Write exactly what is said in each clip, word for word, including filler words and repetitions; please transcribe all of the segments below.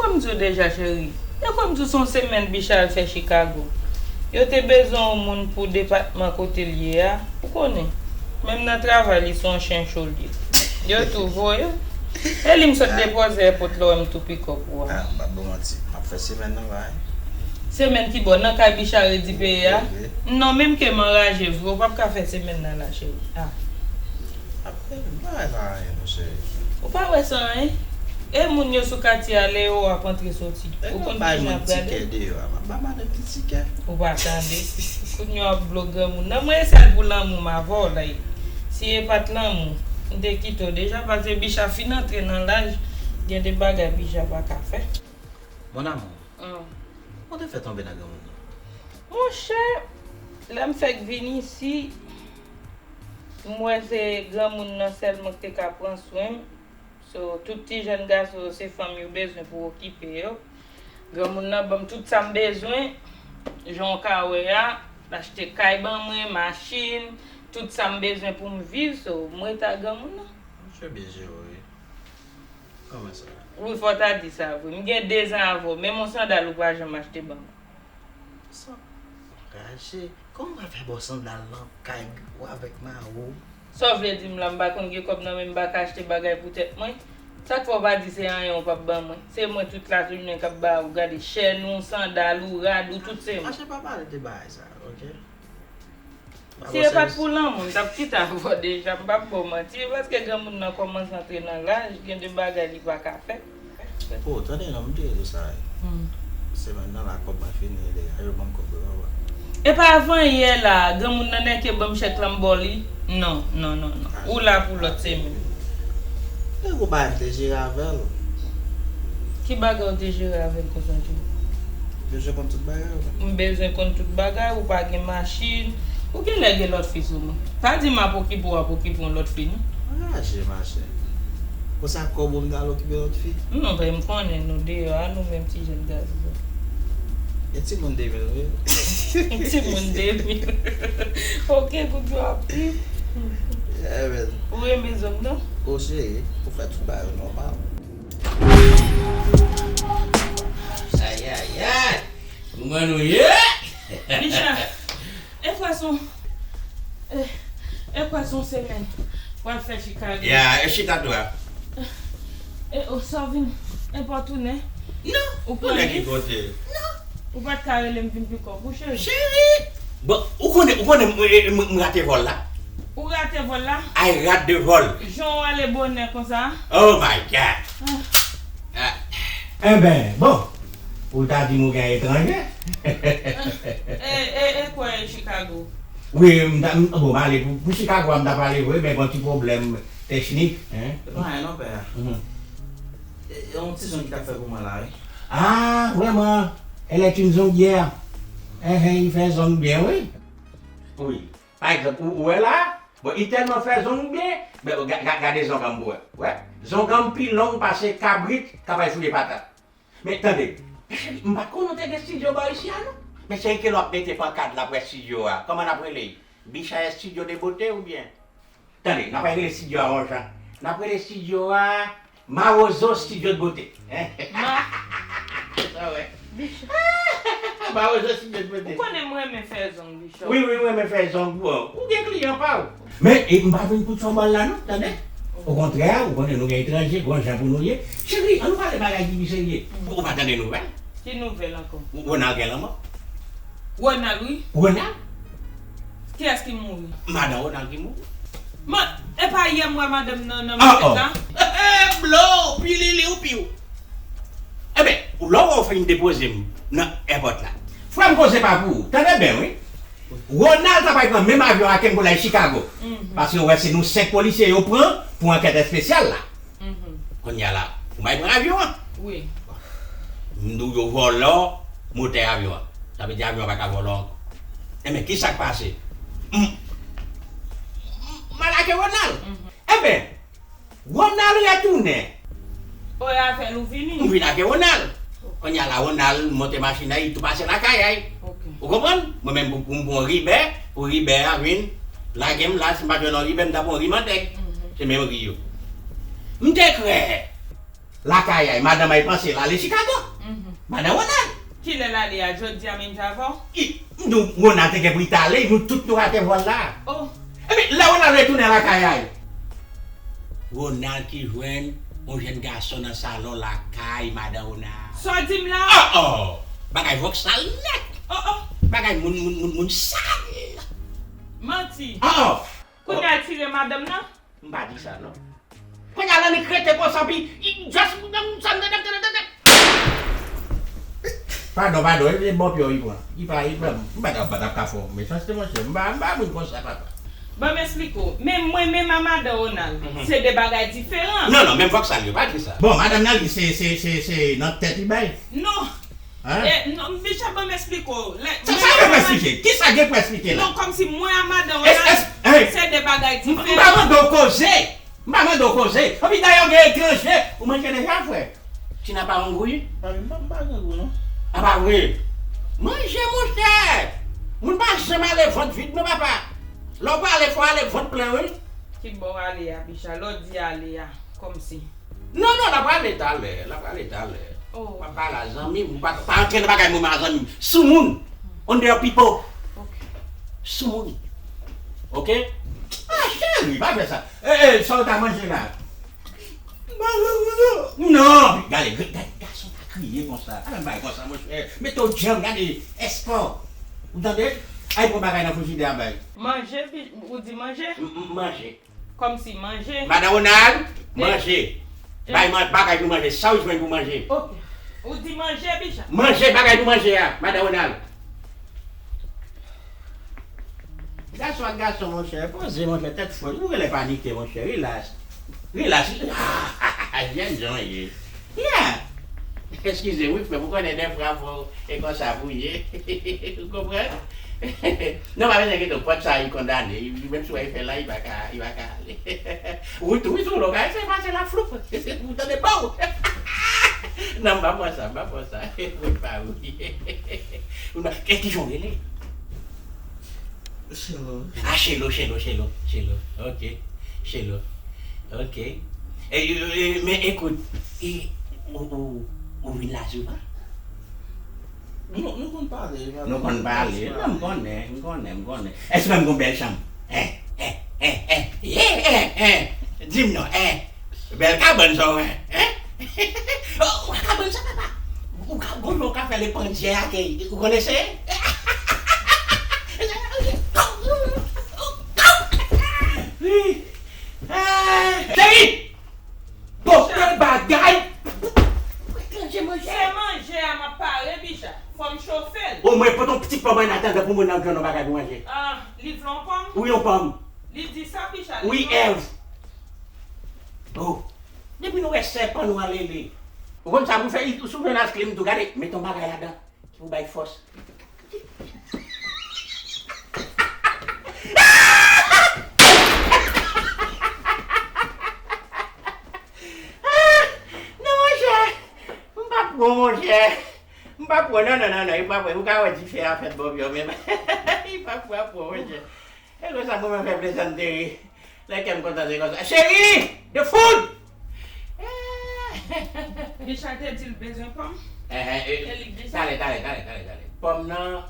Kòm m di w deja, cheri, e kòm m di w se yon semèn Bicha al fè Chicago. Yo te bezwen yon moun pou depatman kote l ye a, ou konnen. Menm nan travay, li se yon chen cho l ye. Yo tou voye w. E li m sot depoze èpòt la, w wè m tou pikòp ou a. Ah, m p ap ba w manti, m ap fè semèn nan la, wi. Semèn ki bò? Nan kay Bicha redi peye a? Wi, wi. Non, menm ke m anraje vre, ou p ap ka fè semèn nan la, cheri. Ah. Apre, m pa wè sa anyen, non, cheri. Ou pa wè sa anyen? E moun yo sou katye a, lè yo ap antre soti. Ou konn kijan y ap gade? Tikè deyò a, m ap ba madanm ti tikè. Ou pa tande? Kounye a w ap blo granmoun nan. Mwen, e sèl pou lanmou m avè w la ye. Si e pa t lanmou, m te kite w deja, paske Bicha fin antre nan laj, gen de bagay Bicha pa ka fè. Mon amour, ou te fè tonbe nan granmoun nan? Monchè, lè m fèk vin isi, m wè se granmoun nan sèlman ki te ka pran swen m. So, tout ti jèn gason yo, se fanm yo bezwen pou okipe yo. Granmoun nan ban m tout sa m bezwen, jan w ka wè a, l achte kay ban mwen, machin, tout sa m bezwen pou m viv, so, m rete ak granmoun nan. Misye byen jere w, wi. Kòman sa? Wi, fò w ta di sa vre. M gen dezan avè w, menm yon sandal ou pa janm achte ban mwen. Sa anraje. Kòman w pral fè ba w sandal nan kay ou avèk mari w? Sa w vle di m la, m pa konn gen kòb nan men m, m pa ka achte bagay pou tèt mwen? Sa k fè w pa di se anyen w p ap ban mwen? Se mwen tout lajounen k ap ba ou, gade chèn ou, sandal ou, rad ou, tout se mwen. Mache pa pale de bagay sa, oke? Si e pa t pou lanmou, m t ap kite avè w deja, m p ap ba w manti, paske granmoun nan kòmanse antre nan laj, gen de bagay li pa ka fè. Oh, tande non, m te di w sa, wi. Semèn nan la, kòb mwen fini, deja yo ban m kòb yo, papa. E pa avan yè la, granmoun nan nèke ban m chèk la, m ba w li? Non, non, non, non. Ou la pou lòt semèn. Nèg ou pa m te jere avè l. Ki bagay ou te jere avè l konsa, Joe? Bezwen konn tout bagay, wi. M bezwen konn tout bagay, ou pa gen machin. Ou genlè gen lòt fi sou mwen. Pa di m ap okipe w, ap okipe yon lòt fi, non. Raje, machè. Konsa kòb ou m t al okipe lòt fi? Non, men m konnen nou deyò a, nou menm ti jèn gason. E timoun de mil, wi. Timoun de mil. Oke, kout yo ap viv. Yeah, man. Ou renmen zòm, non? O cheri, ou fè tout bagay yo nòmal. Ayayay! Kouman nou ye? Michel, e kwè se yon, e, e kwè se yon semèn pral fè Chicago. Ya, e chita dwa. E, o, sa w vin, e pa w tounen? Non, ou tounen ki kote? Non. Ou pa t ka rele m vin pikòp ou, cheri? Cheri! Bon, ou konnen, ou konnen m, m, m rate vòl la. Ou rate vòl la? I rate the vol. Jan w ale bonè konsa? Oh my God! Ah. Ah. Enben, bon, ou ta di m ou gen etranje. E, e, e kwè Chicago? Wi, m ta, m, bon, m ale pou, pou Chicago a, m ta pale vre, men gon ti pwoblèm teknik, hein. Se pa anyen non, pè. Mhm. E, e yon ti zong ki t ap fè pou mwen la, wi. Ah, vraiment, elle est une zonguière. Hein, hein, li fè zong byen, wi. Wi. Pa egzanp, ou, ou wè la, bon, li tèlman fè zong byen, men ga-, ga-, gade zong an m pou wè. Wè, zong an m pi long pase kabrit k ap al fouye patat. Men tande, m pa t konnen w te gen estidyo bò isi a, non. Men se ke lè w ap mete pankad la pou estidyo a, kòman n ap rele l? Bicha Estidyo de Bote oubyen? Tande, n ap rele estidyo a yon jan. N ap rele estidyo a Mawozo Studio de Beauté. Hein? Ma- Sa wè. Bicha. Mawozo Studio de Beauté. Ou konnen m renmen fè zong, Bicha. Wi, wi, m renmen fè zong, bon. Ou gen kliyan pa w. Men, e, m pa vin pou tchonbòl la, non, tande? Okontrè, ou konnen nou gen etranje, gon jan pou nou ye. Cheri, ann nou pale bagay ki pi serye. Ou pa tande nouvèl? Ki nouvèl ankò? Ronald gen lanmò. Ronald, wi. Ronald? Kiyès ki mouri? Madan Ronald ki mouri. Man, e pa yè m wè madanm nan nan machèt la? Blo, pilili ou piw. Enben, lè w fin depoze m nan èpòt la. Frè m, koze pa pou ou. Tande byen, wi. Ronald ta pral pran menm avyon ak m pou l al Chicago. Paske w wè se nou senk polisye yo pran pou ankèt espesyal la. Kounye a la, ou may pran avyon an? Wi. M di w yo vòlò motè avyon an. Sa vle di avyon an pa ka vòlò ankò. Enben, ki sa k pase? M, m al lage Ronald. Enben, Ronald retounen. O, e avè l ou vini? M vin lage Ronald. Kounye a la, Ronald monte machin nan, li tou pase lakay a. Ou konprann? Mwen menm, pou, pou m pran yon Ribè, pou Ribè a vin lage m la, si m pa t jwenn yon Ribè, m ta pran yon ri mantèg. Se menm ri yo. M te kwè Lakay ay, madanm ay panse l ale Chicago. Madan Ronald. Kilè l ale a? Jodi a menm jan avè w? I, m di w, Ronald te gen pou li t ale, nou tout nou rate vòl la. Oh. Epi, lè Ronald retounen lakay ay, Ronald ki jwenn yon jèn gason nan salon lakay madan Ronald. Sa w di m la? Oh, oh! Bagay vòksal nèt! Oh, oh! Bagay moun, moun, moun, moun sal! Manti! Oh, oh! Kounye a l tire madanm nan? M pa di sa, non. Kounye a l annik rete konsa, pi, i, just, m, m, sa, m, m, m, m, Padon, padon, e, e bò pye w li pran. Li pa, li pa, m pa t ap, pa t ap ka fè w mechanste, monchè. M pa, m pa moun konsa, papa. Ban m esplike w. Men mwen menm a madan Ronald, se de bagay diferan. Non, non, menm vòksal yo, pa di sa. Bon, madanm nan, li, se, se, se, se nan tèt li bay. Non. Hein? E, non, Michel, ban m esplike w. Sa, sa gen pou esplike? Kisa gen pou esplike la? Non, kòmsi mwen a madan Ronald, se de bagay diferan. M pa mande w koze. M pa mande w koze. Anpi dayè w gen etranje. Ou manje deja, frè? Tu n'as pas hungry? Mwen menm m pa grangou, non. A pa vre? Manje, monchè! Moun pa janm ale vant vid, non, papa. Lè w prale, fò w ale vant plen, wi. Ki bò w ale a, Bicha? Lè w di ale a, kòmsi. Non, non, l ap prale talè, l ap prale talè. Oh. M ap pale a zanmi m, ou pa, pa antre nan bagay mwen a zanmi m. Soumoun. Under people. Ok. Soumoun. Ok? Ah, cheri, pa fè sa. E, e, sa w ta manje la? M pa grangou, non. Non, gade, gade, gason pa kriye konsa. Pa fè m bay konsa, monchè. Mete w djanm, gade, espò. Ou tande? Ay, pran bagay nan frijidè a bay. Manje, pi, ou di manje? M, m, manje. Kòmsi manje. Madan Ronald, manje. Bay man, bagay pou manje. Sa w jwenn pou manje? Ok. Ou di manje, Bicha? Manje, bagay pou manje a, Madan Ronald. Gason ak gason, monchè. Poze, monchè, tèt fwèt. Ou genlè panike, monchè. Relax. Relax. Jèn jan w ye. Yeah. Eskize m, wi, frè m, ou konnen dèfwa fò e konsa pou ye. Ou konprann? Non, pa bezwen enkyete w, pòt sa a, li kondane. Li, menm si w wè l fè la, li pa ka, li pa ka ale. Wi, tou, wi, tou, lè w ka eseye pase la, floup. Ou tande, pow! Non, m pa pran sa, m pa pran sa. Wi, pa wi. Ou nan, e kijan w rele? Chelo. Ah, Chelo, Chelo, Chelo, Chelo. Ok. Chelo. Ok. E, e, e, men ekout, e, ou, ou, ou vin la souvan? Nou, nou konn pale. Nou konn pale. Non, m konnen, m konnen, m konnen. Èske menm gon bèl chanm? Hein? Hein? Hein? Hein? Hein? Hein? Di m non, hein? Bèl kabann sa w wè, hein? Oh, kabann sa, papa. Ou ka, gon jan w ka fè l pandyè ak, ou konnen se? Wi. Ah, cheri! Pote bagay. Etranje manje. Se manje a m ap pare, Bicha. Fò m chofe l. Omwen pote yon ti pòm an atandan pou moun nan jwenn yon bagay pou manje. Ah, li vle yon pòm? Wi, yon pòm. Li di sa, Bicha? Wi, Èv. Oh. Depi nou wè sèpan nou an lele. Ou konn sa pou fè, ou sou jwenn asklim tou, gade, met yon bagay ladan. Pou bay fòs. Non, monchè. M pa pran, monchè. M pa pran, non, non, non, non, m pa pran. Ou ka wè dife a fèt bò pye w menm. M pa pran, pran, monchè. E konsa mwen menm fè plezanterie. Lè kè m kontan se konsa. Cheri! The food! Richard te di l bezwen pòm. Eh, eh, eh, e li k di sa? Talè, talè, talè, talè, talè. Pòm nan,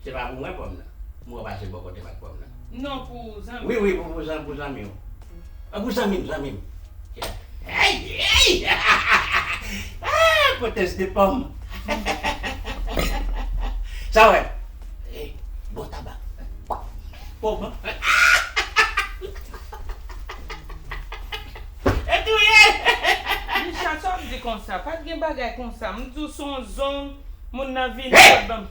se pa pou mwen pòm nan. M wè w pase bò kote m ak pòm nan. Non, pou zanmi. Wi, wi, pou, pou zan-, pou zanmi w. Ah, pou zanmi m, zanmi m. Yeah. Hey, hey! Ah, potans de pòm. Sa w wè? Hey, bon tabak. Pòm. E touye! Richard, sa w ap di konsa? Pa t gen bagay konsa. M di w se yon zong, moun nan vini, hey! Ban m.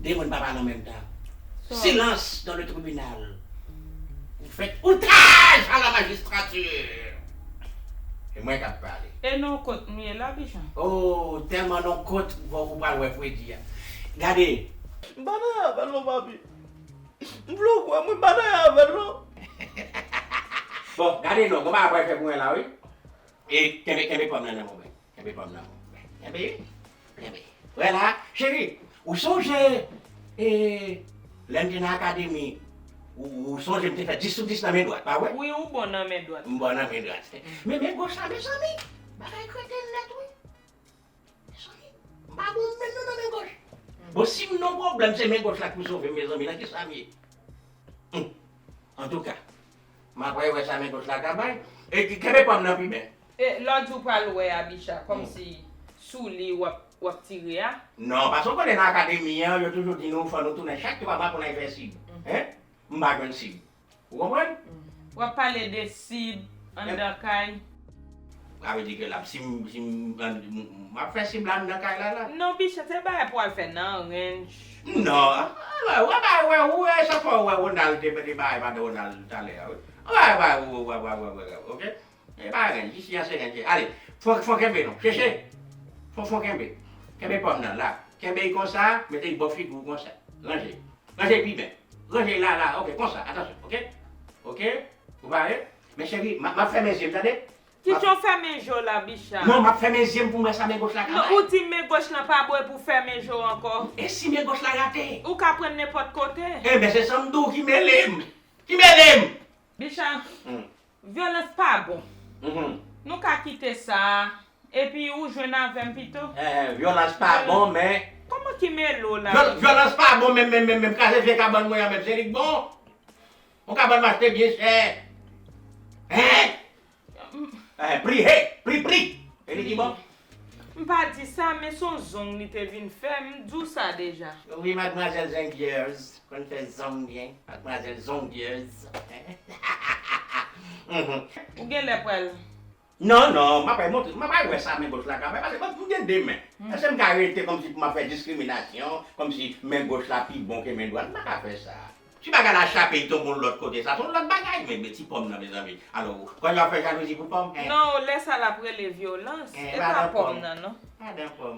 De moun pa pale an menm tan. Sa w... Silence dans le tribunal. Vous faites outrage à la magistrature. E mwen k ap pale. E non kont m ye la, Bicha? Oh, tèlman non kont, bon, ou pral wè fredi a. Gade. M pa nan afè l non, papi. M vle w kwè m, wi, m pa nan afè l non. Bon, gade non, kòman apre fè pou mwen la, wi. E kenbe, kenbe pòm nan nan mwen. Kenbe pòm nan mwen. Kenbe, wi. Kenbe. Wè la, cheri, ou sonje, e, lè m te nan akademi, ou, ou sonje m te fè dis sou dis nan men dwat, pa vre? Wi, ou bon nan men dwat. M bon nan men dwat. Men men goch la, mezanmi. Bagay krete nèt, wi. Mezanmi, m pa bon menm non nan men goch. Bon, si m nan pwoblèm, se men goch la ki pou sove m, mezanmi, nan kisa m ye? Hum. Antouka, m ap wè sa men goch la ka bay. E ki kenbe pòm nan pi byen. E lè w di w pral wè a, Bicha, kòmsi sou li w ap, w ap tire a? Non, paske w konnen nan akademi an, yo toujou di nou fò nou tounen chak twa mwa pou n al fè sib. Hen? M pa jwenn sib. Ou konprann? W ap pale de sib anndan kay. Sa vle di ke la, si m, si m, m, m ap fè sib la anndan kay la, la? Non, Bicha, se bagay pou w al fè nan ranch. Non. Wè, wè, wè, wè, wè, sa fò wè Ronald te, te bay, pandan Ronald talè a, wi. Wè, wè, wè, wè, wè, wè, wè, ok? E pa ranch, isi a se ranch. Ale, fò, fò kenbe non. Chèche. Fò, fò kenbe. Kenbe pòm nan, la. Kenbe l konsa, mete l bò figi w konsa. Ranje. Ranje pi byen. Ranje la, la. Ok, konsa. Atansyon, ok? Ok? Ou pare? Men cheri, m a, m ap fèmen zye m, tande? Kite w fèmen je w la, Bicha. Non, m ap fèmen zye m pou m wè sa men goch la ka bay. Non, ou di men goch lan pa bon epi w fèmen je w ankò. E si men goch la rate? Ou ka pran nenpòt kote. Enben, se sa m di w ki mele m. Ki mele m! Bicha, hmm, vyolans pa bon. Mhm. Nou ka kite sa. Epi ou jwenn avè m pito? Eh, vyolans pa bon, men. Kòman ki mele w la? Vyol-, vyolans pa bon, men, men, men, men, kraze vye kabann mwen an, men, se li k bon. Yon kabann m achte byen chè. Hein? Eh, pri, hey, pri, pri. E li ki bon? M pa di sa, men se yon zong li te vin fè, m di w sa deja. Wi, madmwazèl zongyèz, konn fè zong byen, madmwazèl zongyèz. Mhm. Ou genlè pral. Non, non, m ap al montre, m ap al wè sa men goch la ka fè, paske m gen de men. Hmm. Èske m ka rete kòmsi pou m ap fè diskriminasyon, kòmsi men goch la pi bon ke men dwat? M pa ka fè sa. Si bagay la chape, l tonbe yon lòt kote, sa se yon lòt bagay, men, men ti pòm nan, mezanmi. Alò, ou kwè yo ap fè jalouzi pou pòm? Hein? Non, lè sa l ap rele vyolans. Hein, e pa pòm nan, non. Madan pòm.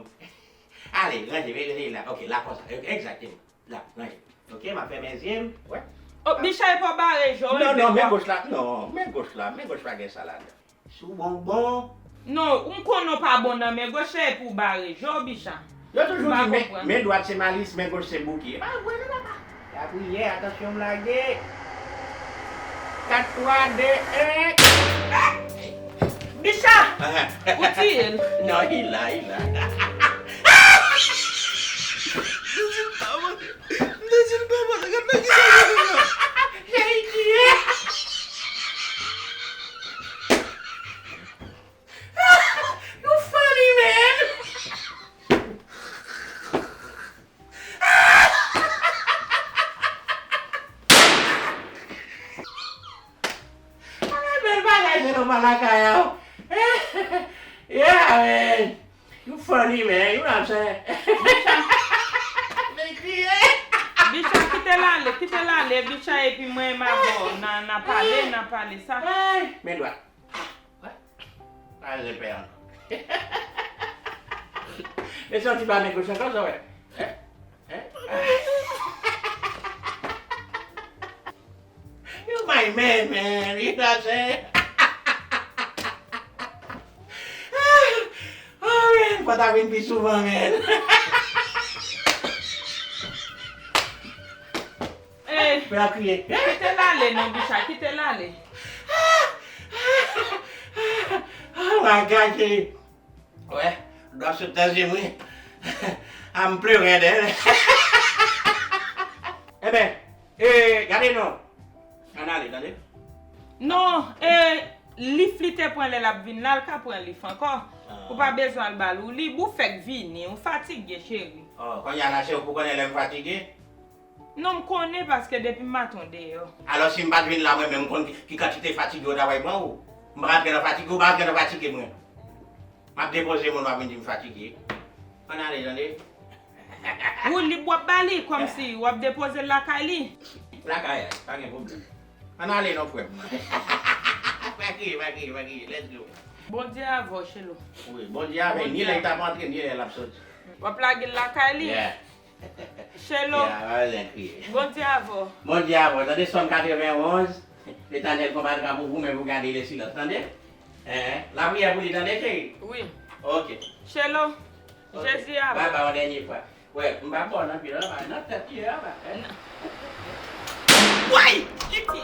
Ale, ranje, ranje la. Ok, la konsa. Egzakteman. La, ranje. Ok, m ap fèmen zye m. Wè. Oh, Bicha, e pa w bare je w, non, non, men goch la, non, men goch la, men goch la gen sa ladan. Si w bon, w bon. Non, m konnen w pa bon nan men goch la epi w bare je w, Bicha. Yo toujou di men, men dwat se malis, men goch se bouke. E pa vre, non, papa. Lapriyè, atansyon, m lage. Kat, twa, de, en. Bicha! Ou tiye l. Non, li la, li la. M te di l pa mande. M te di l pa mande. Gad nan ki sa l mete la. Cheri, tiye. You funny, man. Ala bèl bagay, se nòmal lakay a w. Yeah, man. You funny, man. You know what I'm saying? Bicha, kite l ale, kite l ale, Bicha, epi mwen m avè w, n a, n a pale, n a pale sa. Ay, men dwat. Wè? Pa bezwen pè ankò. Men se yon ti pa men goch ankò, sa w wè. Hein? Hein? You my man, man. You know what I'm saying? Oh, man, fò ta vin pi souvan, man. Ey, fè l ap kriye. Kite l ale non, Bicha, kite l ale. Oh my God, cheri. Wè, dwa sot nan je m, wi. I'm pleurer dèyè. Enben, e, gade non. Ann ale, tande. Non, e, lif li te pran lè l ap vin la, l ka pran lif ankò. Ah. Ou pa bezwen al ba l, ou lib, ou fèk vini, ou fatige, cheri. Oh, kounye a la, se ou pou konnen lè m fatige? Non, m konnen paske depi maten w deyò. Alò, si m pa t vin la, mwen menm, m konn ki, ki kantite fatige w ta pral pran ou. M pa antre nan fatige, ou pa antre nan fatige mwen. M ap depoze moun, w ap vin di m fatige. Ann ale, tande. Ou lib, w ap ba li, kòmsi w ap depoze l lakay li. Lakay, pa gen pwoblèm. Ann ale non, frè m. Pa kriye, pa kriye, pa kriye. Let's go. Bondye avè w, Chelo. Wi, Bondye avè l. Ni lè l t ap antre, ni lè l ap soti. W ap lage l lakay li. Yeah. Chelo. Yeah, pa bezwen kriye. Bondye avè w. Bondye avè w. Tande Sòm katrevenwonz, Letènèl konbattra pour vous, mais vous gardez le silence. Tande? Hein? Lapriyè pou li, tande, cheri? Wi. Ok. Chelo, ok. Jezi avè w. Bye bye, yon dènye fwa. Wè, m pa ba w nan pye, non, pa nan tèt li, hein, pa, hein? Way! Piti.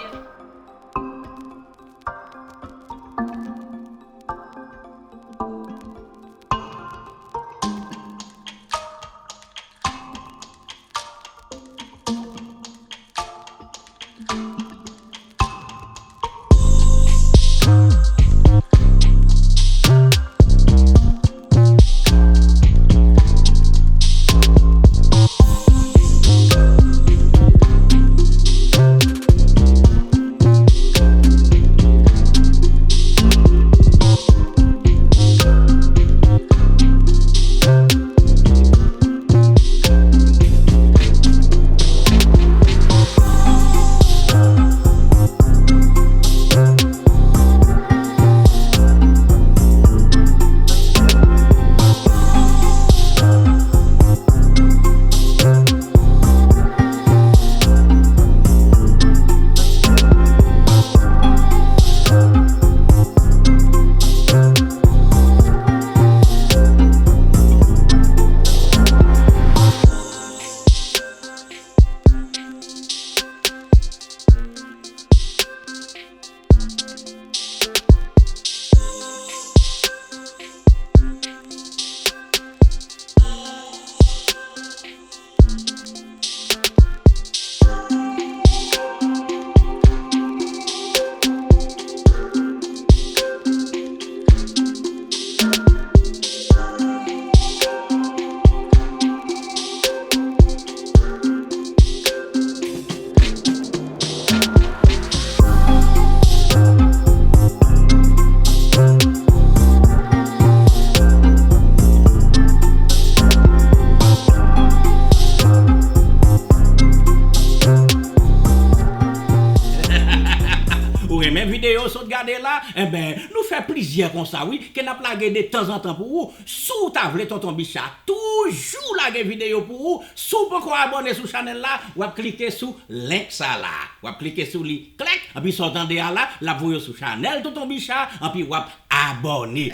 Enben, nou fè plizyè konsa wi, ke n ap lage de tanzantan pou ou. Si w ta vle Tonton Bicha toujou lage videyo pou ou, si w poko abòne sou chanèl la, w ap klike sou link sa la. W ap klike sou li, klèk, anpi sa w tande a la, l ap voye w sou chanèl Tonton Bicha, anpi w ap abòne.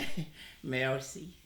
Mèsi.